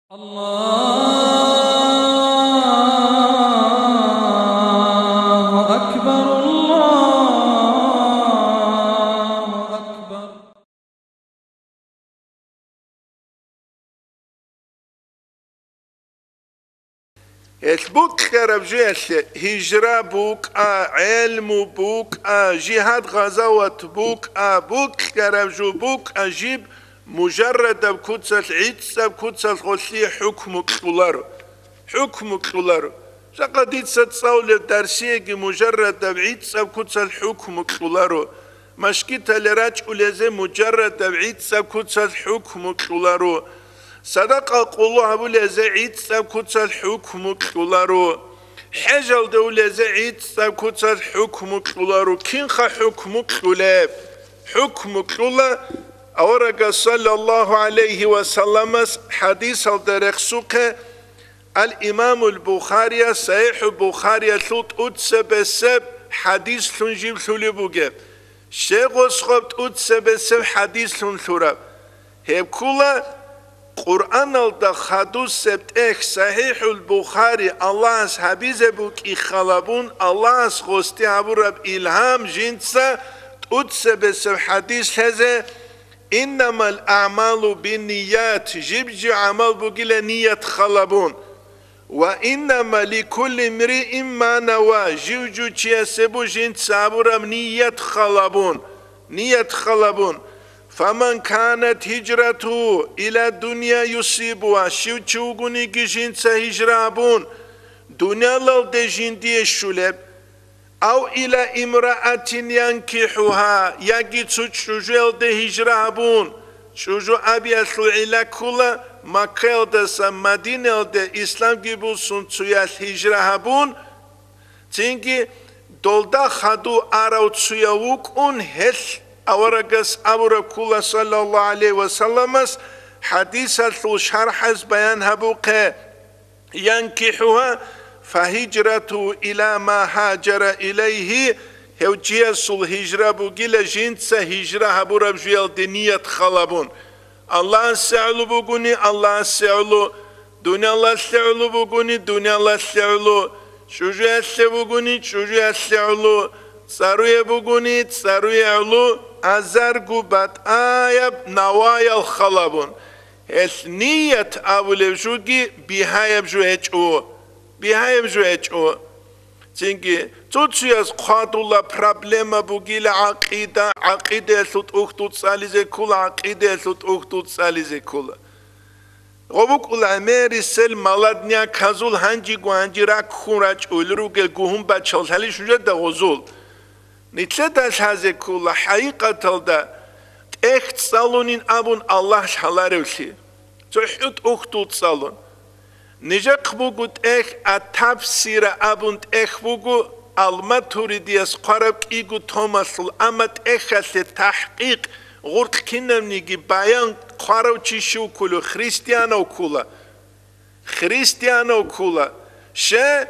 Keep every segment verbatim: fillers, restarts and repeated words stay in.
الله أكبر، الله أكبر. Гьелъ букьараб жуялъе гьижра букӀа, гӀелму букӀа, жигьад-гъазават букӀа, букьараб жо букӀа, жиб мужаррадаб куцалъ, гӀицӀаб куцалъ гъолъие хӀукму кьоларо. ХӀукму кьоларо. Жакъа дица цӀалулеб дарсиеги мужаррадаб гӀицӀаб куцалъ хӀукму кьоларо. Машгитале рачӀулезе мужаррадаб гӀицӀаб куцалъ хӀукму кьоларо. Садакъа къулу гьабулезе гӀицӀаб куцалъ хӀукму кьоларо. ХӀежалде улезе гӀицӀаб куцалъ хӀукму кьоларо. Кинха хӀукму кьолеб? ХӀукму кьола аварагас саллаллагьу гӀалайгьи ва салламас хӀадисалда рехсухъе, Ал-Имамул Бухарияс СахӀихӀул Бухариялъул тӀуцебесеб хӀадислъун жив лъулеб бугеб. Щегъосхъаб тӀуцебесеб хӀадислъун лъураб. Гьеб ккула Къуръаналда хадусеб тӀехь СахӀихӀул Бухари Аллагьас гьабизе букӀи халабун, Аллагьас гъосде гьабураб илгьам жинца тӀуцебесеб хӀадис лъезе, «Иннамал аъмалу бинният», жиб-жиб гӀамал бугила ният халабун. «Ва иннама ликулли имриин ма нава», жив-жив чиясе бу жинца гьабураб ният халабун, ният халабун. «Фаман канат гьижратугьу иля дунья юсибугьа», щив чи вугониги жинца гьижра гьабун, дуниялалде жиндие щулеб, «Ав иля имраатин янкихӀугьа», яги цо чӀужуялде гьижра гьабун, чӀужу абиялъул гӀилла ккула Маккаялдаса Мадинаялде исламги бусун цоялъ гьижра гьабун, цинги долда хадув арав цояв вукӀун, гьелъ аварагас абураб ккула, саллаллагьу гӀалайгьи ва салламас, хӀадисалъул шархӀаз баян гьабухъе. «ЯнкихӀугьа, фагьижратугьу иля ма гьажара илайгьи», гьев чиясул гьижра бугила жинца гьижра гьабураб жуялде ният халабун. Аллагьасе гӀоло бугони, Аллагьасе гӀоло, дуниялалъе гӀоло бугони, дуниялалъе гӀоло, чӀужуялъе бугони, чӀужуялъе гӀоло, цӀаруе бугони, цӀаруе гӀоло, азарго батӀаяб наваял халабун. Гьелъ ният абулеб жуги бигьаяб жу гьечӀо, бигьаяб жу гьечӀо. Цинги цо-цояз хъвадула проблема бугила гӀакъида, гӀакъидаялъул тӀухьдул цӀализе ккола, гӀакъидаялъул тӀухьдул цӀализе ккола. Гъобукъула гӀемерисел маладняказул гьанжего гьанжи раккун рачӀулел ругел гугьун бачал лъалищ нужеда гъозул. Нилъеда лъазе ккола хӀакъикъаталда тӀехь цӀалунин абун Аллагь лъаларевлъи, цохӀо тӀухьдул цӀалун. Нижехъ буго тӀехь, а-Тафсира абун тӀехь буго, Ал-Матуридияс хъвараб кӀиго томалъул, амма тӀехьалъе тахӀкъикъ, гъуркь кинабниги баян хъварав чи щив кколев, христианав ккола. Христианав ккола. Ще,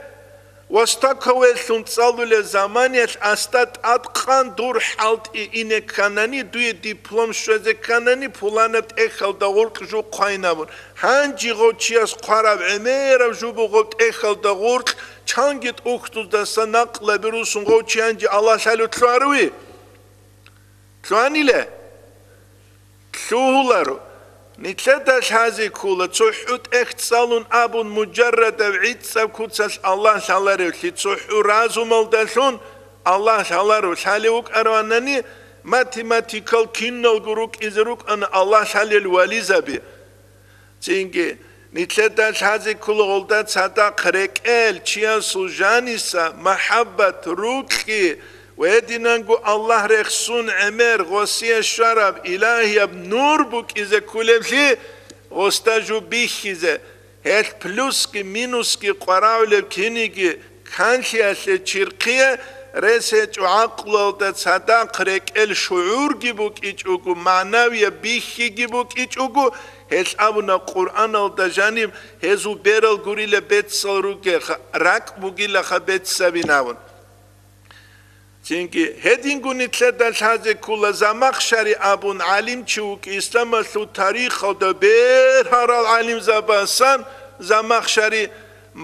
востоковелъун цӀалулев заманиялъ асда тӀадкъан дур хӀалтӀи ине кканани, дуе диплом щвезе кканани, пуланаб тӀехьалда гъуркь жу хъвайнабун. Гьанжи гъов чияс хъвараб гӀемераб жу бугъоб тӀехьалда гъуркь, чанги тӀухьдуздаса накълаби русун гъов чи гьанжи Аллагь лъалев лъугьаруви? Лъугьанила? Лъугьуларо. Нилъеда лъазе ккола, цохӀо тӀехь цӀалун абун мужаррадав гӀицӀаб куцалъ Аллагь лъаларевлъи, цохӀо разумалдалъун Аллагь лъаларо, лъалев вукӀараванани, математикал киналго рукӀизе рукӀана Аллагь лъалел вализаби. Цинги, нилъеда лъазе ккола гъолда цадахъ рекӀел чиясул жаниса махӀаббат рукьи ва гьединанго Аллагь рехсун гӀемер гъосие щвараб илагьияб нур букӀизе кколеблъи, гъосда жу бихьизе, гьелъ плюсги минусги къварагӀулеб киниги, канлъиялъе чирхъие рес гьечӀо гӀакълуялда цадахъ рекӀел шугӀурги букӀичӀого, магӀнавияб бихьиги букӀичӀого, гьелъ абуна Къуръаналда жаниб гьезул берал гурила бецал ругеха, ракӀ бугилаха бецабин абун. Цинги гьединго нилъеда лъазе ккола Замахшари абун гӀалимчи вукӀи, исламалъул тарихалда бергьарал гӀалимзабасан Замахшари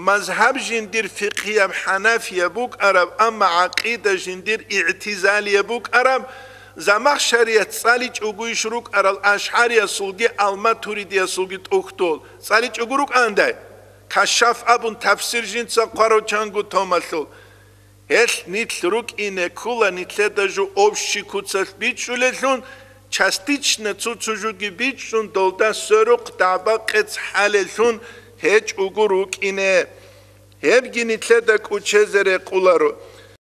мазгьаб жиндир фикъгьияб хӀанафияб букӀараб, амма гӀакъида жиндир игӀтизалияб букӀараб. Замахшарияс цӀаличӀого иш рукӀарал ашгӀариясулги алматуридиясулги тӀухьдул цӀаличӀого рукӀандай, Кашшаф абун тафсир жинца хъварав чанго томалъул. Гьелъ нилъ рукӀине ккола нилъеда жо общий куцалъ бичӀчӀулеллъун, частично цо-цо жоги бичӀчӀун, долда сверухъ дагӀба-къец хӀалеллъун гьечӀого рукӀине. Гьебги нилъеда кӀучезе рекъоларо.